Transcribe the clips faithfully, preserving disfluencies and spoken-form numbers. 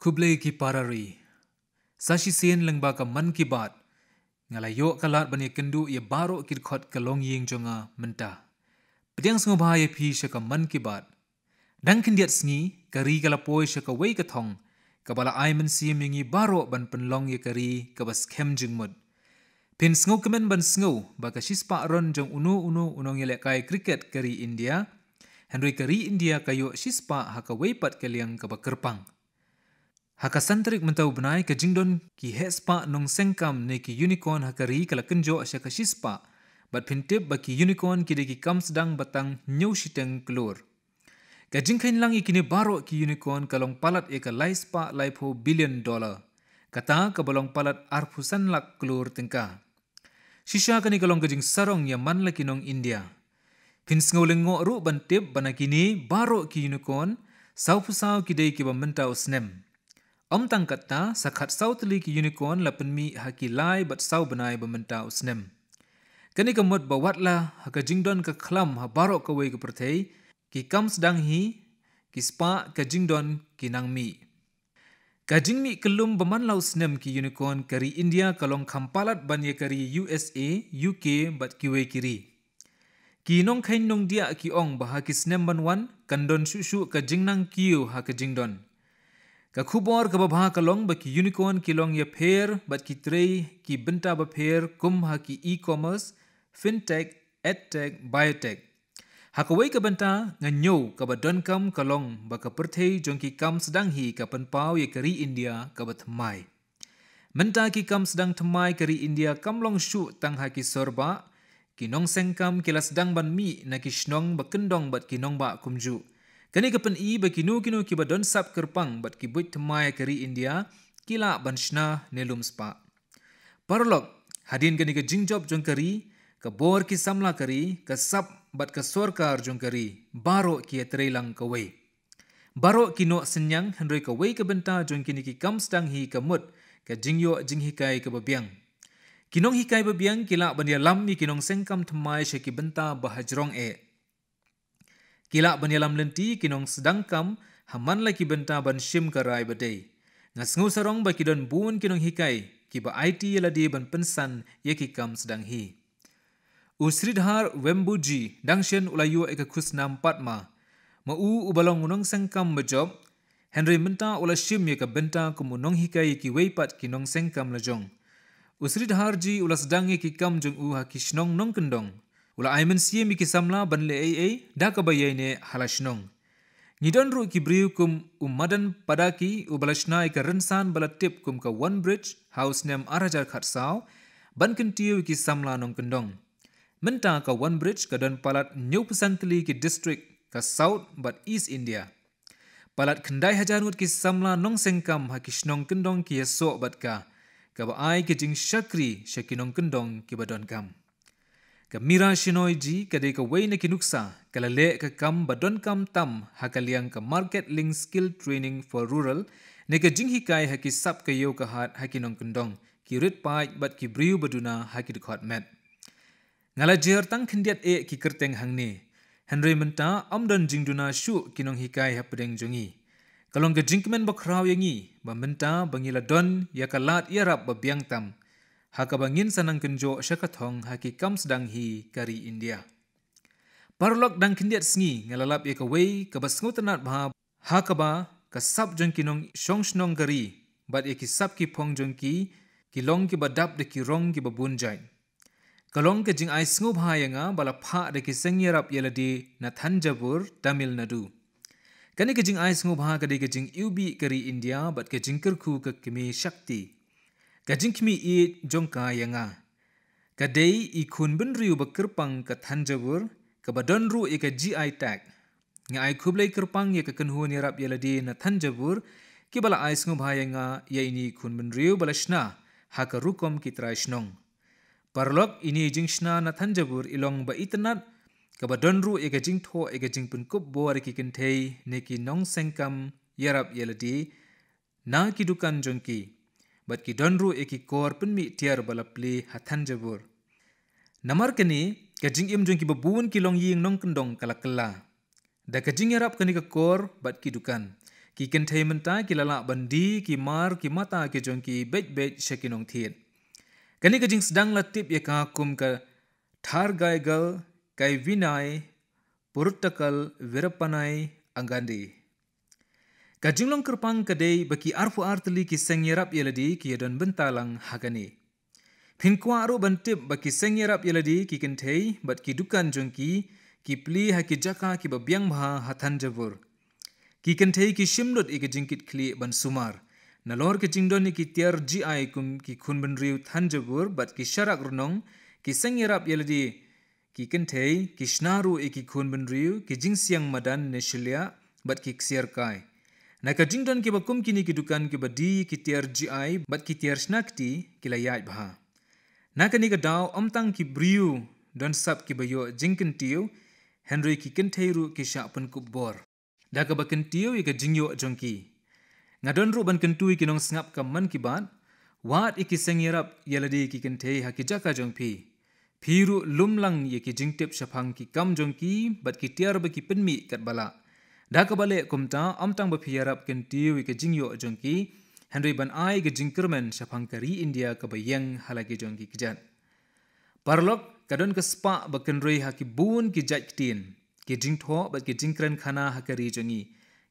Khublei ki para ri. Sa shisien lyngba ka Mann Ki Baat, nga la ïoh ka lad ban ïakynduh ïa baroh ki dkhot ka longïing jong nga mynta. Pdiang sngewbha ïa phi sha ka Mann Ki Baat. Dang khyndiat sngi, ka ri ka la poi sha kawei ka thong kaba la ai mynsiem ïa ngi baroh ban pynlong ïa ka ri kaba skhem jingmut. Phin sngewkmen ban sngew ba ka shispah run jong uno uno u nongïalehkai cricket ka ri India, hynrei ka ri India ka ïoh shispah ha kawei pat ka liang kaba kyrpang. Ha ka san tarik mynta u bnai, ka jingdon ki heh spah nongsengkam ne ki unicorn ha ka ri ka la kynjoh sha ka shispah, bad phin tip ba ki unicorn ki dei ki kam sdang ba tang hynñiew shiteng klur. Ka jingkheiñ lang ïa kine baroh ki unicorn ka long palat ïa ka lai spah laiphew billion dollar, kata kaba long palat arphew san lak klur tyngka. Shisha kane ka long ka jingsarong ïa man la ki nong India. Phin sngew lyngngoh ruh ban tip ba na kine baroh ki unicorn, sawphew saw ki dei kiba mynta u snem. Ym tang katta, sa khatsaw tylli ki unicorn la pynmih ha ki lai bad saw bnai ba mynta u snem. Kane ka mut ba watla ha ka jingdon ka khlam ha baroh kawei ka pyrthei, ki kam sdang hi, ki spah ka jingdon ki nang mih. Ka jingmih kyllum ba man la u snem ki unicorn ka ri India ka long kham palat ban ïa ka ri U S A, U K bad kiwei ki ri. Ki nongkheiñ nongdiah ki ong ba ha ki snem ban wan kan don shuh shuh ka jingnang kiew ha ka jingdon. Ka khubor kaba bha ka long ba ki unicorn ki long ïapher bad ki trei ki bynta bapher kum ha ki e-commerce, fintech, edtech, biotech. Ha kawei ka bynta, nga ñiew kaba donkam ka long ba ka pyrthei jong ki kam sdang hi ka pynpaw ïa ka ri India kaba thymmai. Mynta ki kam sdang thymmai ka ri India kam long shuh tang ha ki sorbah, ki nongsengkam ki la sdang ban mih na ki shnong ba kyndong bad ki nongbah kumjuh. Kane ka pyni ba kino kino kiba don sap kyrpang bad ki buit thymmai ka ri India, ki lah ban shna ne lum spah. Paralok, hadien kane ka jingjop jong ka ri, ka bor ki samla ka ri, ka sap bad ka sorkar jong ka ri, baroh ki ïatrei lang kawei. Baroh ki noh synñiang, hynrei kawei ka bynta jong kine ki kam sdang hi ka mut ka jingïoh jinghikai kaba biang. Ki nonghikai ba biang ki lah ban ïalam ïa ki nongsengkam thymmai sha ki bynta ba hajrong eh. Ki lah ban ïalam lynti ki nongsdang kam ha man la ki bynta ban shim ka rai ba dei. Nga sngew sarong ba ki don bun ki nonghikai kiba aiti ïa lade ban pynsan ïa ki kam sdang hi. U Sridhar Vembuji dang shen u la ïoh ïa ka khusnam Padma. Ma u uba long u nongsengkam bajop, hynrei mynta u la shim ïa ka bynta kum u nonghikai ïa kiwei pat ki nongsengkam lajong. U Sridharji u la sdang ïa ki kam jong u ha ki shnong nongkyndong. U la ai mynsiem ïa ki samla ban leh ei ei da kaba ïaineh ha la shnong. Ngi don ruh ki briew kum u Madan Padaki uba la shna ïa ka rynsan ba la tip kum ka One Bridge ha u snem ar hajar khatsaw ban kyntiew ïa ki samla nongkyndong. Mynta ka One Bridge ka don palat hynñiewphew san tylli ki district ka South bad East India. Palat khyndai hajar ngut ki samla nongsengkam ha ki shnong kyndong ki ïasoh bad ka, kaba ai ka jingshakri sha ki nongkyndong kiba donkam. Ka Mira Shenoy ji ka dei kawei na ki nuksa ka la leh ka kam ba donkam tam ha ka liang ka Market Linked Skill Training for Rural, ne ka jinghikai ha ki sap ka ïew ka hat ha ki nongkyndong, ki rit paid bad ki briew ba duna ha ki dkhot met. Nga la jer tang khyndiat eh ki kyrteng hangne, hynrei mynta ym don jingduna shuh ki nonghikai hapdeng jong ngi. Ka long ka jingkmen bakhraw ïa ngi ba mynta ba ngi la don ïa ka lad ïarap ba biang tam, ha kaba ngin sa nang kynjoh sha ka thong ha ki kam sdang hi ka ri India. Paralok, dang khyndiat sngi nga la lap ïa kawei kaba sngewtynnat bha, ha kaba ka sap jong ki nongshong shnong ka ri bad ïa ki sap ki phong jong ki, ki long kiba dap da ki rong kiba bun jait. Ka long ka jingai sngewbha ïa nga ba la phah da ki seng ïarap ïa lade na Thanjavur, Tamil Nadu. Kane ka jingai sngewbha ka dei ka jingiwbih ka ri India bad ka jingkyrkhu ka kmie Shakti. Ka jingkhmih ïeit jong ka ïa nga. Ka dei i khun bynriew ba kyrpang ka Thanjavur, kaba don ruh ïa ka G I tag. Nga ai khublei kyrpang ïa ka kynhun ïarap ïa lade na Thanjavur, kiba la ai sngewbha ïa nga ïa ine i khun bynriew ba la shna ha ka rukom ki trai shnong. Paralok, ine i jingshna na Thanjavur i long ba itynnat, kaba don ruh ïa ka jingthoh ïa ka jingpynkup bor ïa ki kynthei ne ki nongsengkam ïarap ïa lade na ki dukan jong ki. Bad ki don ruh ïa ki kor pynmih tiar ba la plie ha Thanjavur. Namar kane, ka jingim jong kiba bun ki longïing nongkyndong ka la kylla da ka jingïarap kane ka kor bad ki dukan. Ki kynthei mynta ki la lah ban die ki mar ki mata ki jong ki beit beit sha ki nongthied. Kane ka jingsdang la tip ïa ka kum ka Thargaigal Kaivinai Puruttakal Veerappanai Angandi. Ka jinglong kyrpang ka dei ba ki arphew ar tylli ki seng ïarap ïalade ki ïadon bynta lang ha kane. Phin kwah ruh ban tip ba ki seng ïarap ïalade ki kynthei bad ki dukan jong ki, ki plie ha ki jaka kiba biang bha ha Thanjavur. Ki kynthei ki shim lut ïa ka jingkitkhlieh ban sumar. Nalor ka jingdon ïa ki tiar G I kum ki khun bynriew Thanjavur bad ki sharak rnong, ki seng ïarap ïalade ki kynthei ki shna ruh ïa ki khun bynriew ki jingsiang madan ne shiliah bad ki ksiar kai. Na ka jingdon kiba kum kine ki dukan kiba die ki tiar G I bad ki tiar shna kti ki la ïaid bha. Na kane ka daw ym tang ki briew don sap kiba ïoh jingkyntiew, hynrei ki kynthei ruh ki shah pynkup bor da kaba kyntiew ïa ka jingïoh jong ki. Nga don ruh ban kyntu ïa ki nongsngap ka Mann Ki Baat, wad ïa ki seng ïarap ïalade ki kynthei ha ki jaka jong phi. Phi ruh lum lang ïa ki jingtip shaphang ki kam jong ki bad ki tiar ba ki pynmih katba lah. Da kaba leh kumta, ym tang ba phi ïarap kyntiew ïa ka jingïoh jong ki, hynrei ban ai ka jingkyrmen shaphang ka ri India kaba ïeng ha la ki jong ki kjat. Paralok, ka don ka spah ba kynrei ha ki bun ki jait ktien, ki jingthoh bad ki jingkren khana ha ka ri jong ngi.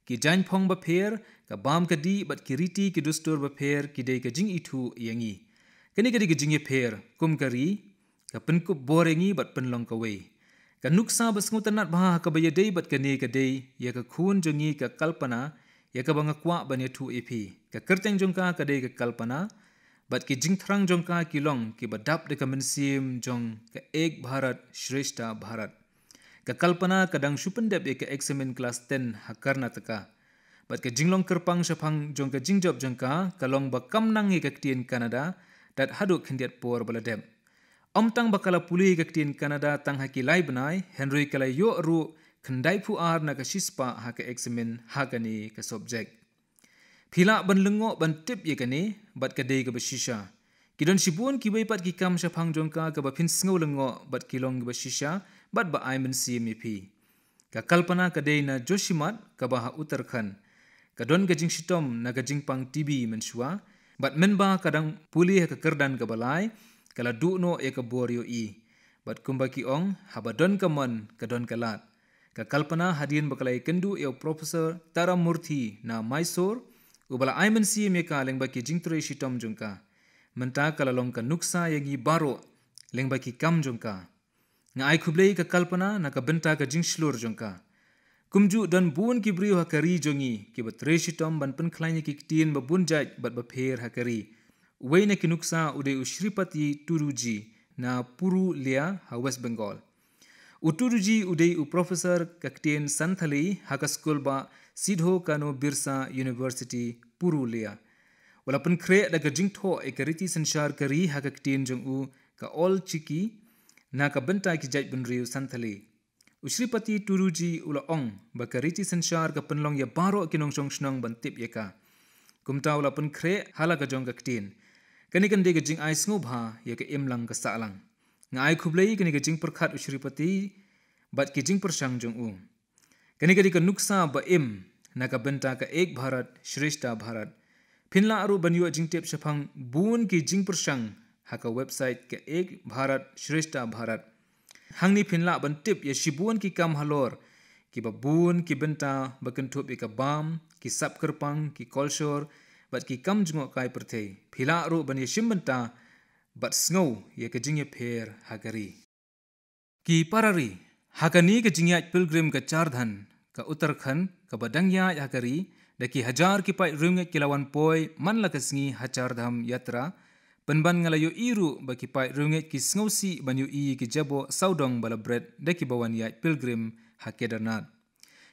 Ki jaiñphong bapher, ka bam ka dih bad ki riti ki dustur bapher ki dei ka jingithuh ïa ngi. Kane ka dei ka jingïapher kum ka ri, ka pynkup bor ïa ngi bad pynlong kawei. Ka nuksa ba sngewtynnat bha ha kaba ïadei bad kane ka dei ïa ka khun jong ngi ka Kalpana, ïa kaba nga kwah ban ïathuh ïa phi. Ka kyrteng jong ka ka dei ka Kalpana, bad ki jingthrang jong ka ki long kiba dap da ka mynsiem jong ka Ek Bharat Shreshtha Bharat. Ka Kalpana ka dang shu pyndep ïa ka eksamin klas ten ha Karnataka. Bad ka jinglong kyrpang shaphang jong ka jingjop jong ka ka long ba kam nang ïa ka ktien Kannada, dat haduh khyndiat por ba la dep. Ym tang ba ka la pule ïa ka ktien Kannada tang ha ki lai bnai, hynrei ka la ïoh ruh khyndaiphew ar na ka shispah ha ka eksamin ha kane ka subject. Phi lah ban lyngngoh ban tip ïa kane, bad ka dei kaba shisha. Ki don shibun kiwei pat ki kam shaphang jong ka kaba phin sngew lyngngoh bad ki long kaba shisha, bad ba ai mynsiem ïa phi. Ka Kalpana ka dei na Joshimath kaba ha Uttarakhand. Ka don ka jingshitom na ka jingpang T B mynshuwa, bad mynba ka dang pule ha ka kyrdan kaba lai, ka la duh noh ïa ka bor ïohi. Bad kumba ki ong, haba don ka mon, ka don ka lad. Ka Kalpana hadien ba ka la ïakynduh ïa u Professor Taramurthy na Mysore, uba la ai mynsiem ïa ka lyngba ki jingtrei shitom jong ka. Mynta ka la long ka nuksa ïa ngi baroh lyngba ki kam jong ka. Nga ai khublei ka Kalpana na ka bynta ka jingshlur jong ka. Kumjuh don bun ki briew ha ka ri jong ngi kiba trei shitom ban pynkhlaiñ ïa ki ktien ba bun jait bad bapher ha ka ri. Uwei na ki nuksa u dei u Shripati Tudu ji na Purulia ha West Bengal. U Tudu ji u dei u professor ka ktien Santhali ha ka skul ba Sidho Kano Birsa University, Purulia. U la pynkhreh da ka jingthoh ïa ka riti synshar ka ri ha ka ktien jong u ka Ol Chiki na ka bynta ki jaitbynriew Santhali. U Shripati Tudu ji u la ong ba ka riti synshar ka pynlong ïa baroh ki nongshong shnong ban tip ïa ka. Kumta u la pynkhreh ha la ka jong ka ktien. Kane kan dei ka jingai sngewbha ïa ka imlang ka sahlang. Nga ai khublei kane ka jingpyrkhat u Shripati bad ki jingpyrshang jong u. Kane ka dei ka nuksa ba im na ka bynta ka Ek Bharat Shreshtha Bharat. Phin lah ruh ban ïoh jingtip shaphang bun ki jingpyrshang ha ka website ka Ek Bharat Shreshtha Bharat. Hangne phin lah ban tip ïa shibun ki kam halor kiba bun ki bynta ba kynthup ïa ka bam, ki sap kyrpang, ki kolshor bad ki kam jngohkai pyrthei. Phi lah ruh ban ïashim bynta bad sngew ïa ka jingïapher ha ka ri. Ki para ri, ha kane ka jingïaid pilgrim ka Char Dham ka Uttarakhand kaba dang ïaid ha ka ri, da ki hajar ki paid riewngeit ki la wan poi man la ka sngi ha Char Dham Yatra. Pynban nga la ïohi ruh ba ki paid riewngeit ki sngewsih ban ïohi ki jaboh sawdong ba la bret da kiba wan ïaid pilgrim ha Kedarnath.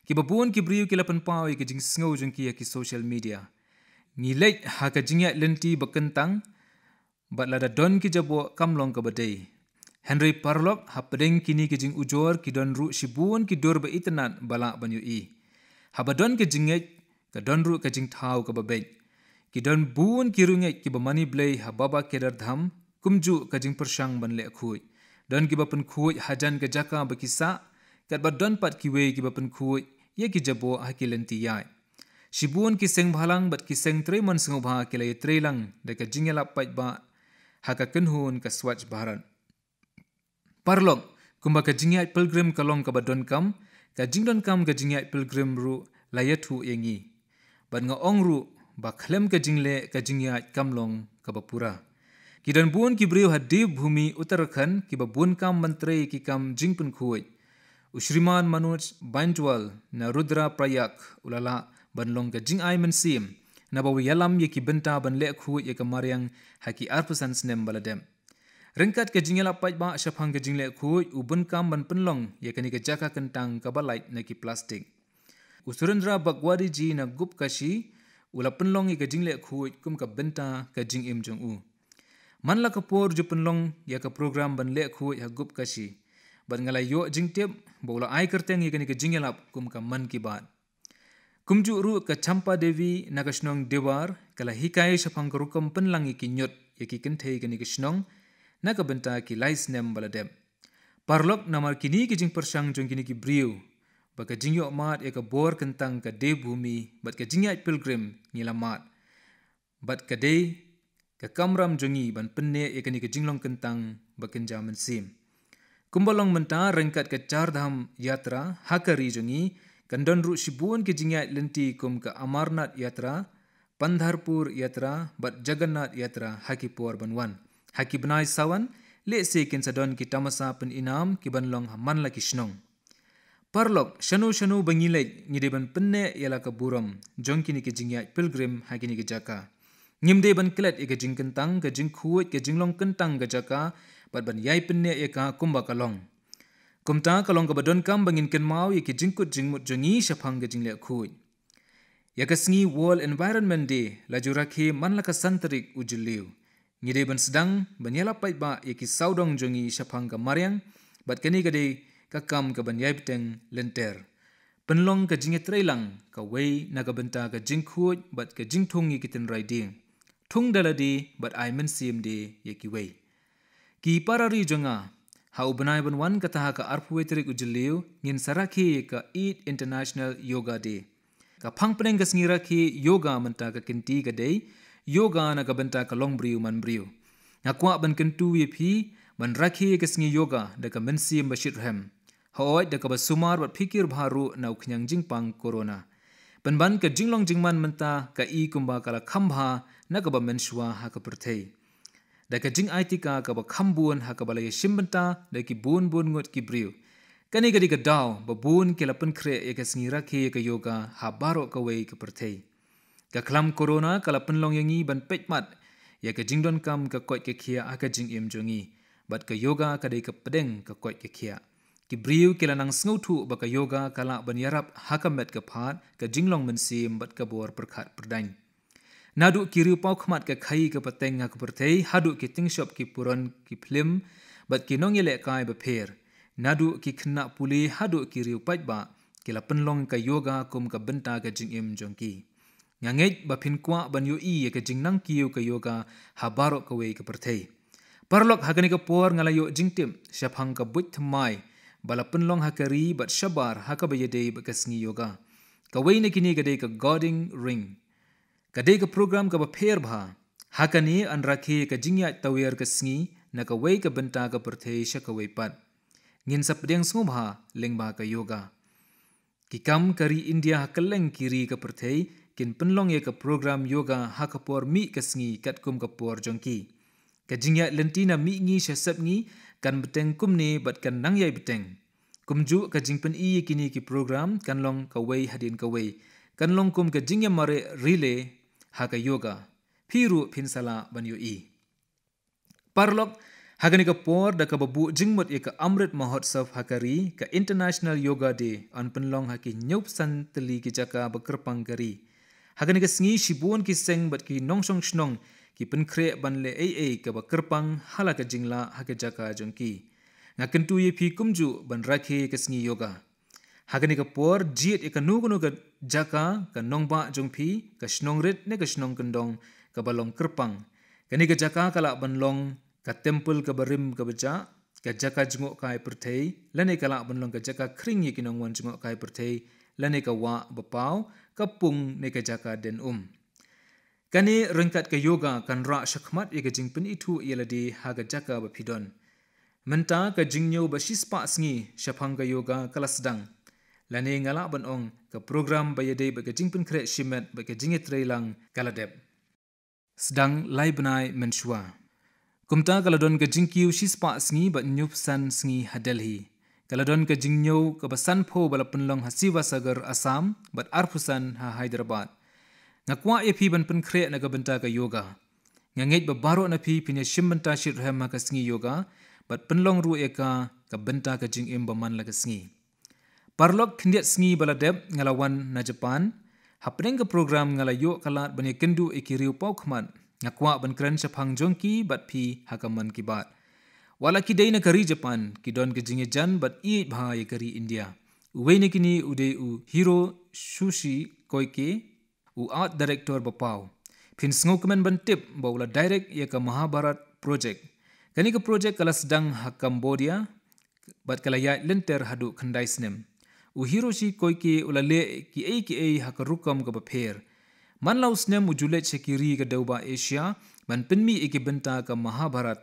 Kiba bun ki briew ki la pynpaw ïa ki jingsngew jong ki ha ki social media. Ngi leit ha ka jingïaid lynti ba kyntang, bad lada don ki jaboh kam long kaba dei. Hynrei paralok, hapdeng kine ki jingujor ki don ruh shibun ki dur ba itynnad ba lah ban ïohi. Haba don ka jingngeit, ka don ruh ka jingthaw kaba beit. Ki don bun ki riewngeit kiba mane Blei ha Baba Kedar Dham, kumjuh ka jingpyrshang ban leh khuid. Don kiba pynkhuid hajan ka jaka ba ki sah, katba don pat kiwei kiba pynkhuid ïa ki jaboh ha ki lynti ïaid. Shibun ki seng bhalang bad ki seng trei mon sngewbha ki la ïatrei lang da ka jingïalap paidbah ha ka kynhun ka Swachh Bharat. Paralok, kumba ka jingïaid pilgrim ka long kaba donkam, ka jingdonkam ka jingïaid pilgrim ruh la ïathuh ïa ngi. Bad nga ong ruh ba khlem ka jingleh ka jingïaid kam long kaba pura. Ki don bun ki briew ha Devbhoomi Uttarakhand kiba bun kam ban trei ki kam jingpynkhuid. U Shriman Manoj Bainjwal na Rudraprayag u la lah ban long ka jingai mynsiem naba u ïalam ïa ki bynta ban leh khuid ïa ka mariang ha ki arphew san snem ba la dep. Ryngkat ka jingïalap paidbah shaphang ka jingleh khuid, u bun kam ban pynlong ïa kane ka jaka kyntang kaba lait na ki plastik. U Surendra Bhagwadi ji na Gupkashi u la pynlong ïa ka jingleh khuid kum ka bynta ka jingim jong u. Man la ka por ju pynlong ïa ka program ban leh khuid ha Gupkashi, bad nga la ïoh jingtip ba u la ai kyrteng ïa kane ka jingïalap kum ka Mann Ki Baat. Kumjuh ruh ka Champa Devi na ka shnong Dewar ka la hikai shaphang ka rukom pynlang ïa ki ñiut ïa ki kynthei kane ka shnong na ka bynta ki lai snem ba la dep. Paralok, namar kine ki jingpyrshang jong kine ki briew, ba ka jingïoh mad ïa ka bor kyntang ka Devbhoomi bad ka jingïaid pilgrim ngi la mad. Bad ka dei ka kamram jong ngi ban pynneh ïa kane ka jinglong kyntang ba kynja mynsiem. Kumba long mynta, ryngkat ka Char Dham Yatra ha ka ri jong ngi, kan don ruh shibun ki jingïaid lynti kum ka Amarnath Yatra, Pandharpur Yatra bad Jagannath Yatra ha ki por ban wan. Ha ki bnai Sawan, lehse kin sa don ki tamasa pynïnam ki ban long ha man la ki shnong. Paralok, shano shano ba ngi leit, ngi dei ban pynneh ïa la ka burom jong kine ki jingïaid pilgrim ha kine ki jaka. Ngim dei ban klet ïa ka jingkyntang ka jingkhuid, ka jinglong kyntang ka jaka, bad ban ïai pynneh ïa ka kumba ka long. Kumta ka long kaba donkam ba ngin kynmaw ïa ki jingkut jingmut jong ngi shaphang ka jingleh khuid. Ïa ka sngi World Environment Day la ju rakhe man la ka san tarik u Jylliew. Ngi dei ban sdang ban ïalap paidbah ïa ki sawdong jong ngi shaphang ka mariang, bad kane ka dei ka kam ka ban ïai bteng lynter. Pynlong ka jingïatreilang kawei na ka bynta ka jingkhuid bad ka jingthung ïa ki tynrai die. Thung da lade bad ai mynsiem die ïa kiwei. Ki para ri jong nga, ha u bnai ban wan, kata ha ka arphew wei tarik u Jylliew, ngin sa rakhe ïa ka eight International Yoga Day. Ka phangpdeng ka sngi rakhe yoga mynta ka kynti ka dei yoga na ka bynta ka longbriew manbriew. Nga kwah ban kyntu ïa phi ban rakhe ïa ka sngi yoga da ka mynsiem ba shitrhem, hooid da kaba sumar bad phikir bha ruh na u khñiang jingpang corona. Pynban ka jinglong jingman mynta ka i kumba ka la kham bha na kaba mynshuwa ha ka pyrthei. Da ka jingai tika kaba kham bun ha kaba la ïashim bynta da ki bun bun ngut ki briew, kane ka dei ka daw ba bun ki la pynkhreh ïa ka sngi rakhe ïa ka yoga ha baroh kawei ka pyrthei. Ka khlam corona ka la pynlong ïa ngi ban peit mat ïa ka jingdonkam ka koit ka khiah ha ka jingim jong ngi, bad ka yoga ka dei ka pdeng ka koit ka khiah. Ki briew ki la nang sngewthuh ba ka yoga ka lah ban ïarap ha ka met ka phad, ka jinglong mynsiem bad ka bor pyrkhat pyrdaiñ. Naduh ki riew paw khmat ka khaii ka pateng ha ka pyrthei, haduh ki tyngshop ki puron ki phlim bad ki nongïalehkai bapher, naduh ki khynnah pule haduh ki riew paidbah, ki la pynlong ka yoga kum ka bynta ka jingim jong ki. Nga ngeit ba phin kwah ban ïohi ïa ka jingnang kiew ka yoga ha baroh kawei ka pyrthei. Paralok, ha kane ka por nga la ïoh jingtip shaphang ka buit thymmai ba la pynlong ha ka ri bad shabar ha kaba ïadei bad ka sngi yoga. Kawei na kine ka dei ka Godding Ring. Ka dei ka program kaba pher bha. Ha kane yn rakhe ka jingïaid tawiar ka sngi na kawei ka bynta ka pyrthei sha kawei pat. Ngin sa pdiang sngewbha lyngba ka yoga. Ki kam ka ri India ha kylleng ki ri ka pyrthei kin pynlong ïa ka program yoga ha ka por mih ka sngi katkum ka por jong ki. Ka jingïaid lynti na mihngi sha sepngi kan bteng kumne bad kan nang ïai bteng. Kumjuh ka jingpyni ïa kine ki program kan long kawei hadien kawei. Kan long kum ka jingïamareh relay ha ka yoga. Phi ruh phin sa lah ban ïohi. Paralok, ha kane ka por da kaba buh jingmut ïa ka Amrit Mahotsav ha ka ri, ka International Yoga Day yn pynlong ha ki hynñiewphew san tylli ki jaka ba kyrpang ka ri. Ha kane ka sngi shibun ki seng bad ki nongshong shnong ki pynkhreh ban leh ei ei kaba kyrpang ha la ka jinglah ha ka jaka jong ki. Nga kyntu ïa phi kumjuh ban rakhe ka sngi yoga. Ha kane ka por, jied ïa kano kano ka jaka, ka nongbah jong phi, ka shnong rit ne ka shnong kyndong kaba long kyrpang. Kane ka jaka ka lah ban long ka temple kaba rim kaba jah, ka jaka jngohkai pyrthei, lane ka lah ban long ka jaka khring ïa ki nongwan jngohkai pyrthei, lane ka wah ba paw, ka pung ne ka jaka dien um. Kane ryngkat ka yoga kan rah shakhmat ïa ka jingpynithuh ïa lade ha ka jaka ba phi don. Mynta ka jingñiew ba shispah sngi shaphang ka yoga ka la sdang. Lane nga lah ban ong ka program ba ïadei bad ka jingpynkhreh shimet bad ka jingïatreilang ka la dep. Sdang lai bnai mynshuwa. Kumta ka la don ka jingkiew shispah sngi bad hynñiewphew san sngi ha Delhi. Ka la don ka jingñiew kaba sanphew ba la pynlong ha Sivasagar, Assam, bad arphew san ha Hyderabad. Nga kwah ïa phi ban pynkhreh na ka bynta ka yoga. Nga ngeit ba baroh na phi phin ïa shim bynta shitrhem ha ka sngi yoga bad pynlong ruh ïa ka ka bynta ka jingim ba man la ka sngi. Paralok, khyndiat sngi ba la dep nga la wan na Japan. Hapdeng ka program nga la ïoh ka lad ban ïakynduh ïa ki riew paw khmat. Nga kwah ban kren shaphang jong ki bad phi ha ka Mann Ki Baat. Wat la ki dei na ka ri Japan, ki don ka jingïajan bad ïeit bha ïa ka ri India. Uwei na kine u dei u Hiroshi Koike, u art director ba paw. Phin sngewkmen ban tip ba u la direct ïa ka Mahabharat project. Kane ka project ka la sdang ha Cambodia bad ka la ïaid lynter haduh khyndai snem. U Hiroshi Koike u la leh kiei kiei ha ka rukom kaba pher. Man la u snem u ju leit sha ki ri ka dewbah Asia ban pynmih ïa ki bynta ka Mahabharat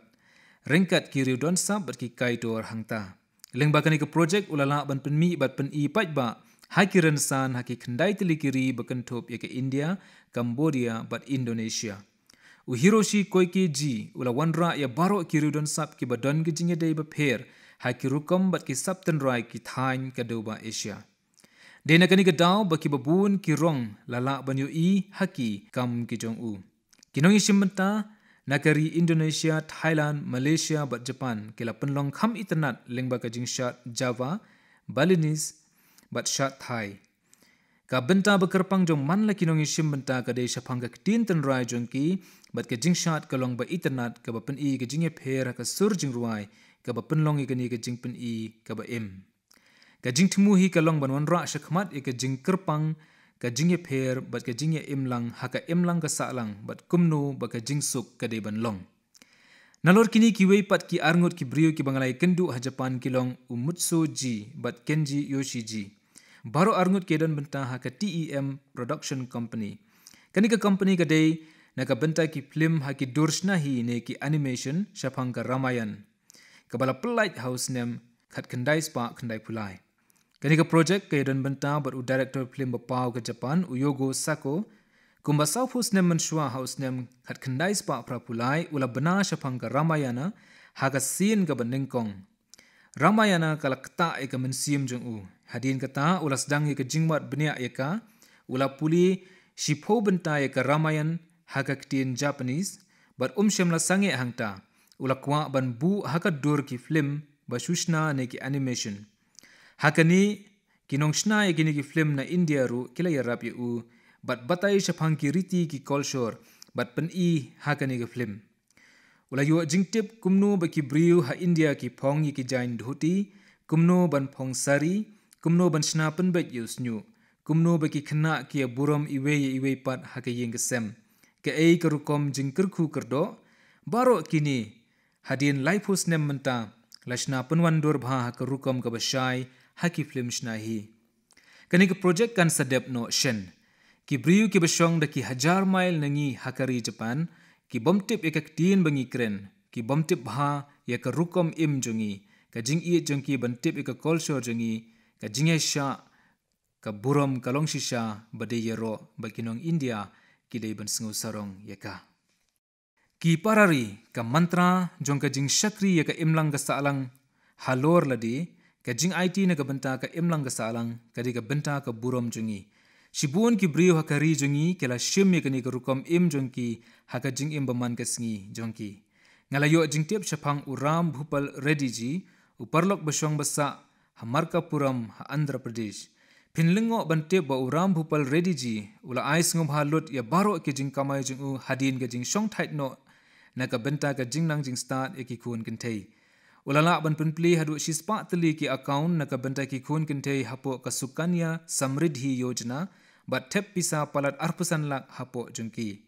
ryngkat ki riew don sap bad ki kaitor hangta. Lyngba kane ka project u la lah ban pynmih bad pyni paidbah ha ki rynsan ha ki khyndai tylli ki ri ba kynthup ïa ka India, Cambodia bad Indonesia. U Hiroshi Koike ji u la wanrah ïa baroh ki riew don sap kiba don ki jingïadei ba pher ha ki rukom bad ki sap tynrai ki thaiñ ka dewbah Asia. Dei na kane ka daw ba kiba bun ki rong la lah ban ïohi ha ki kam ki jong u. Ki nongïashim bynta na ka ri Indonesia, Thailand, Malaysia bad Japan ki la pynlong kham itynnad lyngba ka jingshad Java, Balinese bad shad Thai. Ka bynta ba kyrpang jong man la ki nongïashim bynta ka dei shaphang ka ktien tynrai jong ki bad ka jingshad ka long ba itynnad kaba pyni ka jingïapher ha ka sur jingrwai kaba pynlong ïa kane ka jingpyni kaba im. Ka jingthmu hi ka long ban wanrah shakhmat ïa ka jingkyrpang, ka jingïapher bad ka jingïaimlang ha ka imlang ka sahlang bad kumno ba ka jingsuk ka dei ban long. Nalor kine kiwei pat ki arngut ki briew kiba nga la ïakynduh ha Japan ki long u Mutsu ji bad Kenji Yoshi ji. Baroh arngut ki don bynta ha ka T E M Production Company. Kane ka company ka dei na ka bynta ki phlim ha ki dur shna hi ne ki animation shaphang ka Ramayan, kaba la pyllait ha u snem khatkhyndai spah khyndaiphew lai. Kane ka project ka ïadon bynta bad u director phlim ba paw ka Japan, u Yogo Sako. Kumba sawphew snem mynshuwa, ha u snem khatkhyndai spah phraphew lai u la bna shaphang ka Ramayana ha ka sien kaba nyngkong. Ramayana ka la ktah ïa ka mynsiem jong u. Hadien kata u la sdang ïa ka jingwad bniah ïa ka. U la pule shiphew bynta ïa ka Ramayan ha ka ktien Japanese bad um shym la sangeh hangta, u la kwah ban buh ha ka dur ki phlim ba shu shna ne ki animation. Ha kane, ki nongshna ïa kine ki phlim na India ruh ki la ïarap ïa u bad batai shaphang ki riti ki kolshor bad pyni ha kane ka phlim. U la ïoh jingtip kumno ba ki briew ha India ki phong ïa ki jaiñ dhoti, kumno ban phong sari, kumno ban shna pynbeit ïa u shñiuh, kumno ba ki khynnah ki ïa burom iwei ïa iwei pat ha ka ïing ka sem, kaei ka rukom jingkyrkhu kyrdoh. Baroh kine, hadien laiphew snem mynta, la shna pynwandur bha ha ka rukom kaba shai ha ki phlim shna hi. Kane ka project kan sa dep noh shen. Ki briew kiba shong da ki hajar mail na ngi ha ka ri Japan ki bym tip ïa ka ktien ba ngi kren, ki bym tip bha ïa ka rukom im jong ngi, ka jingïeit jong ki ban tip ïa ka kolshor jong ngi, ka jingïaishah, ka burom ka long shisha ba dei ïaroh ba ki nong India ki dei ban sngew sarong ïa ka. Ki para ri, ka mantra jong ka jingshakri ïa ka imlang ka sahlang halor lade, ka jingaiti na ka bynta ka imlang ka sahlang ka dei ka bynta ka burom jong ngi. Shibun ki briew ha ka ri jong ngi ki la shim ïa kane ka rukom im jong ki ha ka jingim ba man ka sngi jong ki. Nga la ïoh jingtip shaphang u Ram Bhupal Reddy ji, u paralok ba shong ba sah ha Markapuram ha Andhra Pradesh. Phin lyngngoh ban tip ba u Ram Bhupal Reddy ji u la ai sngewbha lut ïa baroh ki jingkamai jong u hadien ka jingshong thait noh na ka bynta ka jingnang jingstad ïa ki khun kynthei. U la lah ban pynplie haduh shispah tylli ki account na ka bynta ki khun kynthei hapoh ka Sukanya Samriddhi Yojana bad thep pisa palat arphew san lak hapoh jong ki.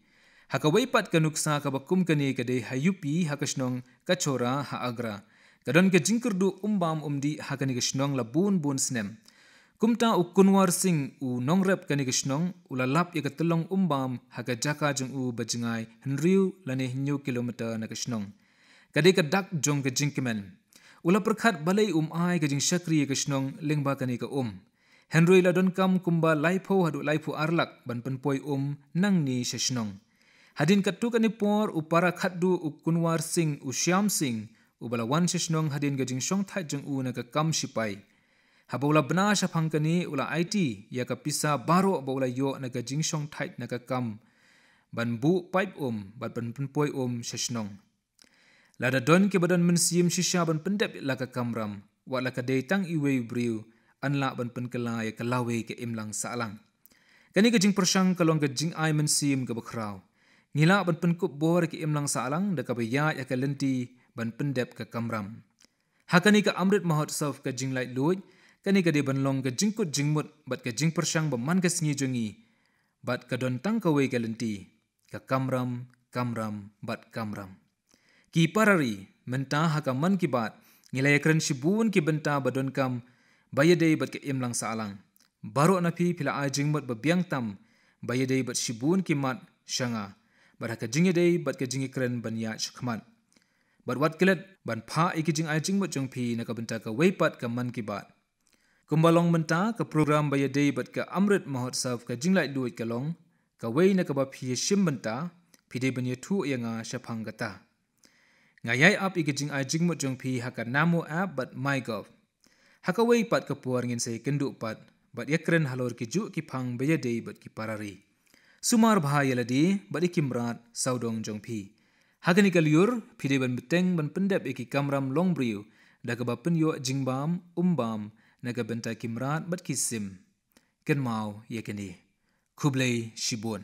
Ha kawei pat ka nuksa kaba kum kane ka dei ha U P ha ka shnong Kachora ha Agra. Ka don ka jingkyrduh um bam um dih ha kane ka shnong la bun bun snem. Kumta u Kunwar Singh, u nongrep kane ka shnong, u la lap ïa ka tyllong umbam ha ka jaka jong u ba jngai hynriew lane hynñiew kilometer na ka shnong. Ka dei ka dak jong ka jingkmen. U la pyrkhat balei um ai ka jingshakri ïa ka shnong lyngba kane ka um. Hynrei la donkam kumba laiphew haduh laiphew ar lak ban pynpoi um nangne sha shnong. Hadien katto katne por u para khatduh u Kunwar Singh, u Shyam Singh, uba la wan sha shnong hadien ka jingshongthait jong u na ka kam shipai. Haba u la bna shaphang kane, u la aiti ïa ka pisa baroh ba u la ïoh na ka jingshongthait na ka kam ban buh paip um bad ban pynpoi um sha shnong. Lada don kiba don mynsiem shisha ban pyndep la ka kamram, wat la ka dei tang iwei u briew, yn lah ban pynkylla ïa ka lawei ka imlang sahlang. Kane ka jingpyrshang ka long ka jingai mynsiem kaba khraw. Ngi lah ban pynkup bor ïa ka imlang sahlang da kaba ïaid ïa ka lynti ban pyndep ka kamram. Ha kane ka Amrit Mahotsav ka jinglaitluid, kane ka dei ban long ka jingkut jingmut bad ka jingpyrshang ba man ka sngi jong ngi, bad ka don tang kawei ka lynti, ka kamram, kamram bad kamram. Ki para ri, mynta ha ka Mann Ki Baat ngi la ïakren shibun ki bynta ba donkam ba ïadei bad ka imlang sahlang. Baroh na phi phi la ai jingmut ba biang tam ba ïadei bad shibun ki mat sha nga, bad ha ka jingïadei bad ka jingïakren ban ïaid shakhmat. Bad wat klet ban phah ïa ki jingai jingmut jong phi na ka bynta kawei pat ka Mann Ki Baat. Kumba long mynta, ka program ba ïadei bad ka Amrit Mahotsav ka jinglaitluid ka long kawei na kaba phi ïashim bynta, phi dei ban ïathuh ïa nga shaphang kata. Nga ïai ap ïa ki jingai jingmut jong phi ha ka Namo app bad MyGov. Ha kawei pat ka por ngin sa ïakynduh pat bad ïakren halor ki juh ki phang ba ïadei bad ki para ri. Sumar bha ïa lade bad ïa ki mrad sawdong jong phi. Ha kane ka lyiur phi dei ban bteng ban pyndep ïa ki kamram longbriew da kaba pynïoh jingbam umbam na ka bynta ki mrad bad ki sim. Kynmaw ïa kane. Khublei shibun.